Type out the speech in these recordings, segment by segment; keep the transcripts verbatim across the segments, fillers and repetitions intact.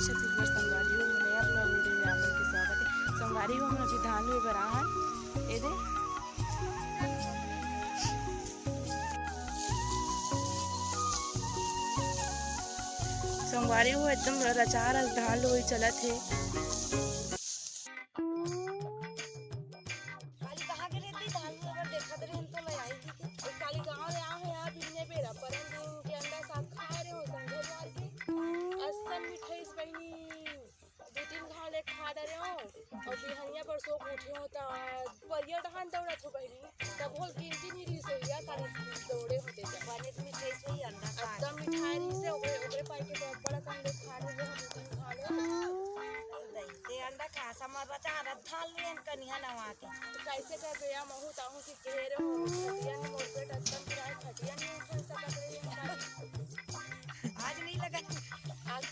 छत्तीसगढ़ संगवारी हो, मैं नया vlog video में आप मन के स्वागत है। संगवारी हो, हमन अभी धान लुए बर आहन। ए दे। संगवारी हो, एकदम रचार अस धान लुए चलत हे। काली कहाँ के रहती धान लुए बर देखत रहे, हम तो ले आई थी। काली गाँव ले आए हैं, आप इतने बेरा परन दिन के अंडा साग खाए रहे हो, संझा जुआर के। असन मिठाई बहिनी। दू तीन घाव ले खा डरे हो, अउ बिहनिया बर सो के उठे हो, त परिया डहान दौड़त हो बहिनी, त बोल गिनती नहीं रही सोइया, काली दौड़े होते त। बने त मिठाई सोई अंडा साग। एकदम मिठाई रही से, ओकरे, ओकरे पाई के बहुत बड़ा कंडे खा डरे हो, दू तीन घाव ले। ते अंडा खा, समर बचा, रत धान लुएन कनिहा नवा के। त कैसे कर बे या महू ताहू की घेरे हो, खटिया नहीं मोर पेट एकदम पिराए, खटिया नहीं उठा सकत रही हम। आज नहीं लगा। आज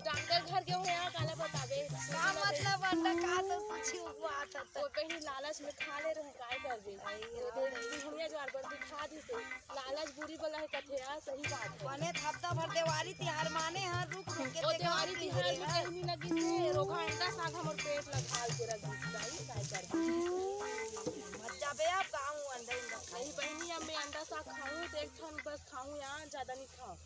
डॉक्टर घर के हुए आ, काला बताबे। का मतलब अंडा का तो सोची हुआ था तो। वो कहीं लालच में खा ले रहे, काय कर दे। अइयो। तो दे बिहनिया जुआर बर दिखा दी से। लालच बुरी बला है कथे, आ, सही बात है। बने हफ्ता भर देवारी तिहार माने हर रुक रुक के वो देखा देवारी तिहार में कहीं नहीं लगी से, रोघा अंडा साग हमर पेट लगा के रख दी से, काय कर दे। मत जाबे आप गाँव अंडा उंडा खाए। नहीं बहिनी, अब मैं अंडा साग खाऊं तो एक ठन बस खाऊं, यहाँ ज्यादा नहीं खाऊं।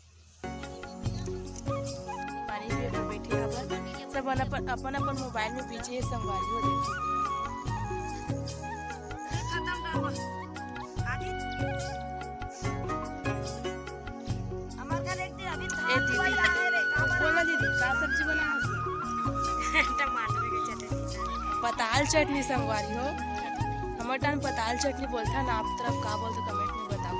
पानी पिए बर बैठे हवन। सब अपन, अपन, अपन, अपन मोबाइल में बिजी है, संगवारी हो, देखो। ए दीदी, बोल ना दीदी, का सब्जी बना है? टमाटर के चटनी। पताल चटनी, संगवारी हो। हमर टाइम पताल चटनी बोलथन, आप तरफ का बोलथे, कमेंट में बताओ।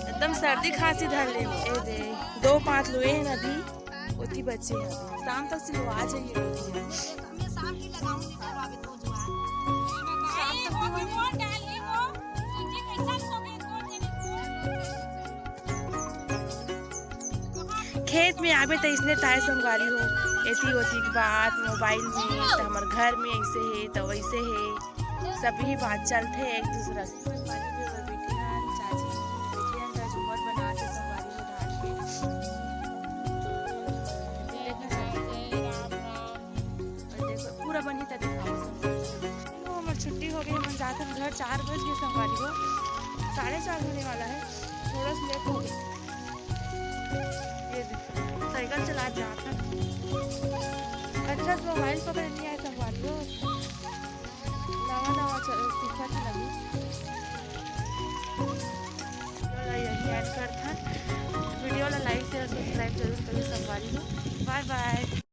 एकदम सर्दी खांसी धर ले। ए दे, दो पात लुए हैं अभी, ओती बचे हैं अभी। शाम तक सिलवा जाइए। खेत में आबे त इसने ताय संगवारी हो, एती ओती के बात, मोबाइल में, त हमर घर में ऐसे है, त वैसे है, सभी बात चलथे एक दूसरा से। संगवारी हो, बैठे हैं, चाची बैठे हैं, त झूमर बना के संगवारी हो, ढाल के। देखो, पूरा बनी त दिखाओ। चलो, हमर छुट्टी हो गई, हमन जाथन घर। चार बज गए संगवारी हो, साढ़े चार होने वाला है, थोड़ा सा लेट हो गया। ये देखो, साइकिल चला जाथन। अच्छा से मोबाइल पकड़े नहीं आए संगवारी हो, नवा नवा चल सीखा था लगी। चलो, यही एंड करथन। वीडियो ला लाइक, शेयर, सब्सक्राइब जरूर करिए संगवारी हो। बाय बाय।